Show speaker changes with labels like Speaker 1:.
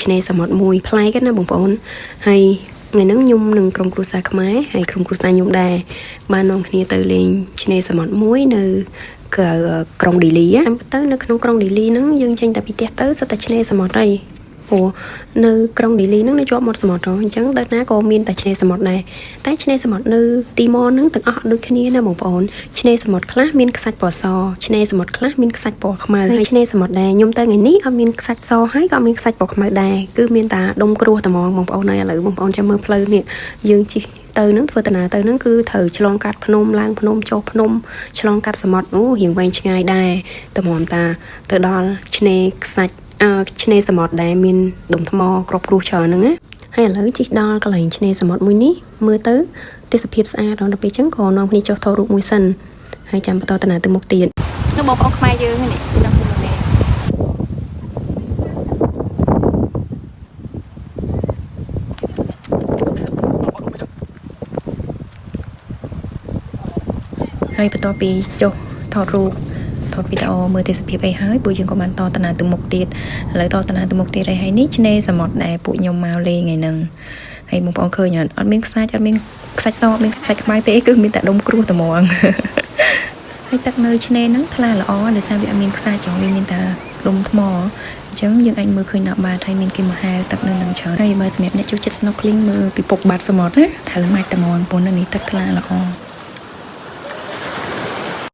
Speaker 1: ឆ្នេរសមុទ្រមួយប្លែកណាបងប្អូនហើយថ្ងៃហ្នឹងខ្ញុំនឹងក្រុមគ្រួសារខ្មែរហើយក្រុមគ្រួសារខ្ញុំដែរបាននាំគ្នាទៅលេងឆ្នេរសមុទ្រមួយនៅក្រៅក្រុងឌីលីតាមពិតទៅនៅក្នុងក្រុងឌីលីហ្នឹងយើងចេញតែពីផ្ទះទៅសុទ្ធតែឆ្នេរសមុទ្រហើយព្រោះនៅក្រុងឌីលីហ្នឹងនៅជាប់មាត់សមុទ្រអញ្ចឹងទៅណាក៏មានតែឆ្នេរសមុទ្រដែរតែឆ្នេរសមុទ្រនៅទីម៉ហ្នឹងទាំងអស់ដូចគ្នាណាបងប្អូនឆ្នេរសមុទ្រខ្លះមានខ្សាច់ពណ៌សឆ្នេរសមុទ្រខ្លះមានខ្សាច់ពណ៌ខ្មៅហើយឆ្នេរសមុទ្រដែរខ្ញុំទៅថ្ងៃនេះអត់មានខ្សាច់សហើយក៏អត់មានខ្សាច់ពណ៌ខ្មៅដែរគឺមានតែដុំគ្រោះតែហ្មងបងប្អូនហើយឥឡូវបងប្អូនចាំមើលផ្លូវនេះយើងជិះទៅនឹងធ្វើដំណើរទៅនឹងគឺត្រូវឆ្លងកាត់ភ្នំឡើងភ្នំចុះភ្នំឆ្លងកាត់សមុទ្រអូរៀងវែងឆ្ងាយដែរតម្រាំតាទៅដល់ឆ្នេរខ្សាច់អឺឆ្នេរសមុទ្រដែលមានដុំថ្មក្របគ្រោះច្រើនហ្នឹងណាហើយឥឡូវជិះដល់កន្លែងឆ្នេរសមុទ្រមួយនេះមើលទៅទេសភាពស្អាតដល់ពេលអញ្ចឹងក៏នាំគ្នាចុះថតរូបមួយសិនហើយចាំបន្តដំណើរទៅមុខទៀត
Speaker 2: នោះបងប្អូនខ្មែរយើងនេះនៅក្នុងនេះ
Speaker 1: ហើយបន្ទាប់ពីចុះថតរូបថតវីដេអូមើលទេសភាពអីហើយពួកយើងក៏បានតដំណើរទៅមុខទៀតឥឡូវតដំណើរទៅមុខទៀតហើយនេះឆ្នេរសមុទ្រដែលពួកខ្ញុំមកលេងថ្ងៃហ្នឹងហើយបងប្អូនឃើញអត់អត់មានខ្សាច់អត់មានខ្សាច់សអត់មានខ្សាច់ខ្មៅទេគឺមានតែដុំគ្រោះតែហ្មង ហើយទឹកនៅឆ្នេរហ្នឹងថ្លាល្អដោយសារវាអត់មានខ្សាច់ចង់វាមានតែដុំថ្មអញ្ចឹងយើងអាចមើលឃើញដល់បាតហើយមានគេមកហែលទឹកនៅនឹងច្រើនហើយបើសម្រាប់អ្នកចូលចិត្ត snorkeling មើលពិភពបាតសមុទ្រណាត្រូវម៉ាច់តែហ្មងព្រោះនៅនេះទឹកថ្លាល្អ។